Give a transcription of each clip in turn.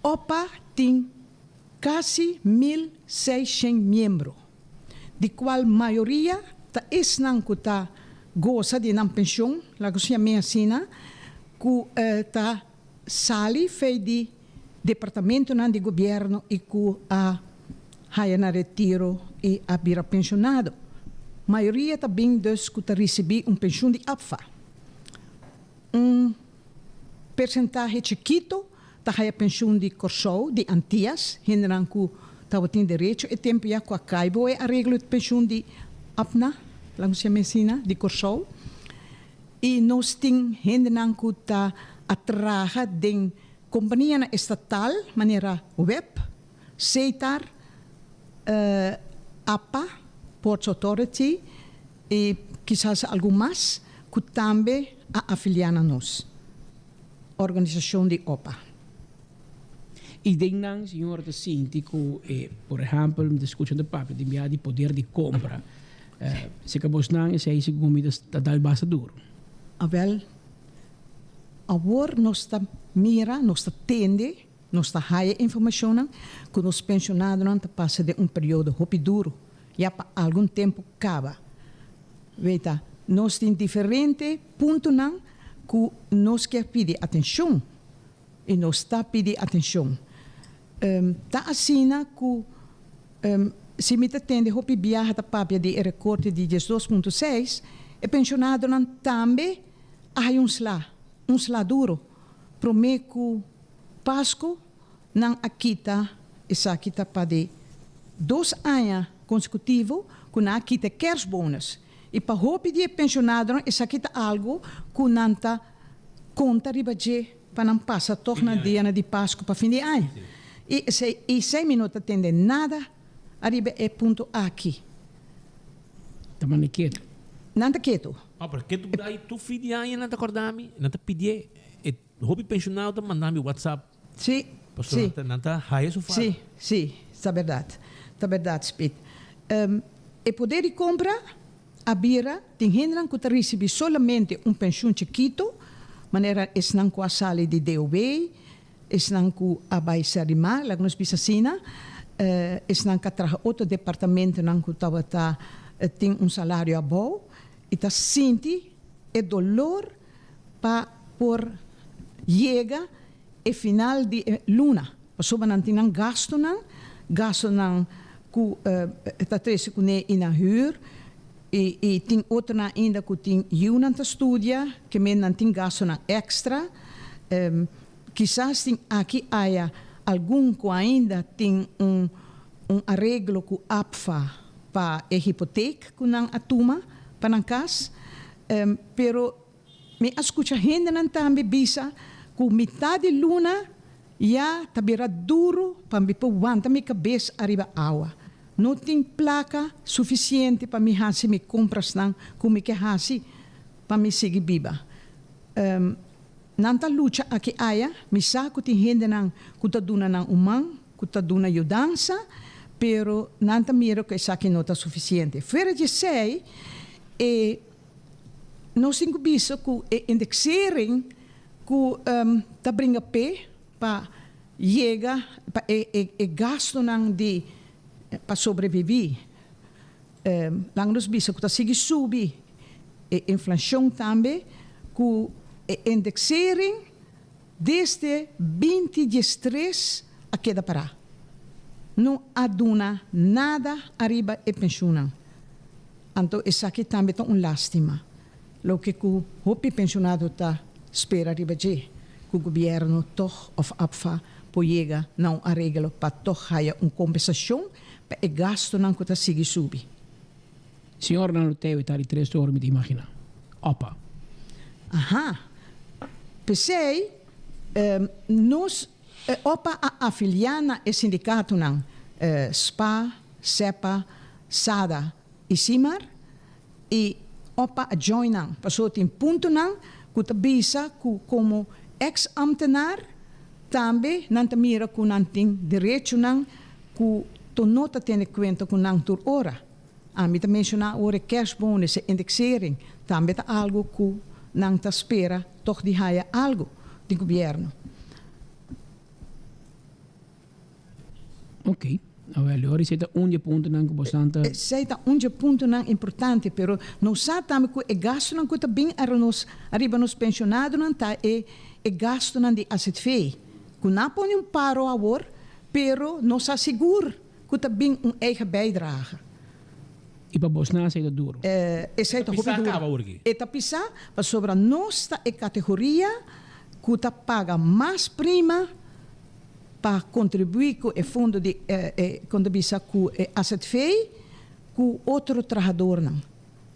OPA tin kasi 1600 miembro, di kual mayoria ta esnan ku ta gosa di nan penshon, laga nos yam'é asina, ku ta sali fei di departamentonan di gobièrnu i ku a haya nan retiro i a bira penshonado. Mayoria ta bin dus ku ta risibí un penshon di APFA. Un persentahe chikito ta haya penshun di Kòrsou, di Antias, hendenan ku tabatin derecho e tempu ya ku a kai bo e areglo di penshun di APNA, laga nos yama asina, di Kòrsou. I nos tin hendenan ku ta a traha den kompanianan estatal manera web, Setar, apa, Ports Authority i kisas algun mas ku tambe a afiliá na nos organisashon di opa. I den nan señora ta sinti ku e, por ehèmpel, mi ta skucha nan ta papia di bia di poder di kompra. Si ka bosnan esei segun mi ta dal basta duru. Awèl, awor nos ta mira, nos ta tende. Nos ta haya informashonnan ku nos penshonadonan ta pasa den un periodo hopi duru ya pa algun tempu kaba. Weta, nos tin diferente puntonan ku nos kier pidi atenshon i nos ta pidi atenshon. Ta asina ku si mi ta tende hopi biaha ta papia di e rekorte di 12.6, e penshonadonan tambe a haya un sla, un sla duru. Promé ku Pasku nan a kita esaki ta pa di dos aña konsekutivo ku nan a kita e kerstbonus. I pa hopi di e penshonadonan esaki ta algu ku nan ta konta riba dje pa nan pasa tòg nan dianan di Pasku pa fin di aña. I esei i esei mi no ta tende nada ariba e punto aki. Ta manda ketu. Nan ta ketu. Oh, pero ketu ai tur fin di aña nan ta kòrda mi, nan ta pidié. E hopi pensionado ta manda mi WhatsApp. Sí, Pasobra sí. nan ta, nan ta haya su falta. Sí, sí, ta berdad. Ta berdad, Speed. E poder di compra a bira, tin hendenan cu ta ricibi solamente un pensioen chikito, manera esnan cu a sali di DOW, esnan cu a bay Serlimar, laga nos bisa asina, esnan cu a traha otro departamentonan cu tabata tin un salario abou y ta sinti e dolor pa por yega e final di e luna, pasobra nan tin nan gastunan, gastunan ku ta trese kuné i nan hür, i i tin otronan ainda ku tin yiunan ta studia, ke men nan tin gastunan èkstra, kisas tin aki aya algun ku ainda tin un un areglo ku APFA pa e hipotek ku nan a tuma pa nan kas, Pero mi a skucha hendenan tambe bisa ku mitá di luna ya ta bira duru pa mi por wanta mi kabes ariba awa. No tin plaka sufisiente pa mi hasi mi komprasnan ku mi ke hasi pa mi sigui biba. Nan ta lucha aki aya, mi sa ku tin hendenan ku ta duna nan un man, ku ta duna yudansa, pero nan ta mira ku esaki no ta sufisiente. Fuera di esei, e nos tin ku bisa ku e indexering ku ta bringa p'e pa yega pa e e gastunan di pa sobreviví, laga nos bisa ku ta sigui subi e inflashon tambe ku e indexering Desde 2013 a keda pará. No a duna nada ariba e penshunnan. Anto esaki tambe ta un lástima. Loke ku hopi penshonado ta spera riba dje, ku gobièrnu tòg òf APFA por yega na un areglo pa tòg haya un kompensashon pa e gastunan ku ta sigui subi. Señor nan lo teo e ta di tres ora mi ta imagina. Opa. Aha. P'esei nos opa a afiliá na e sindikatonan spa, sepa, sada i simar i opa a join nan pasobra tin puntonan ku ta bisa ku komo eks amtenar tambe nan ta mira ku nan tin derechonan ku to no ta tene kuenta ku nan tur ora. Ami ta menshoná ora e kerstbonus, e indexering, tambe ta algu ku nan ta spera tòg di haya algu di gobièrnu. Ok. Awel, ora esei ta un di e puntonan ku bosan ta. Esei ta un di e puntonan importante, pero nos sa tambe ku e gastunan ku ta bin nos ariba nos penshonadonan ta e e gastunan di azv, ku nan a pone un paro awor, pero nos sa sigur ku ta bin un eigen bijdrage. I pa bosnan esei ta duru. Esei ta hopi Pisá duru. kaba awor aki. E ta pisá pasobra nos ta e kategoria ku ta paga mas prima pa kontribuí ku e fondo di e kon ta bisa ku e azv ku otro trahadornan.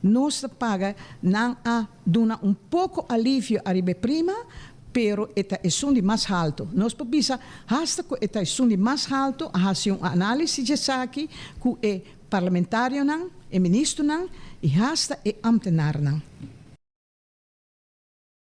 Nos ta paga, nan a duna un poko alivio ariba e prima, pero e ta esun di mas halto. Nos por bisa hasta ku e ta esun di mas halto, a hasi un análisis di esaki ku e parlamentarionan, e ministronan i hasta e ambtenarnan.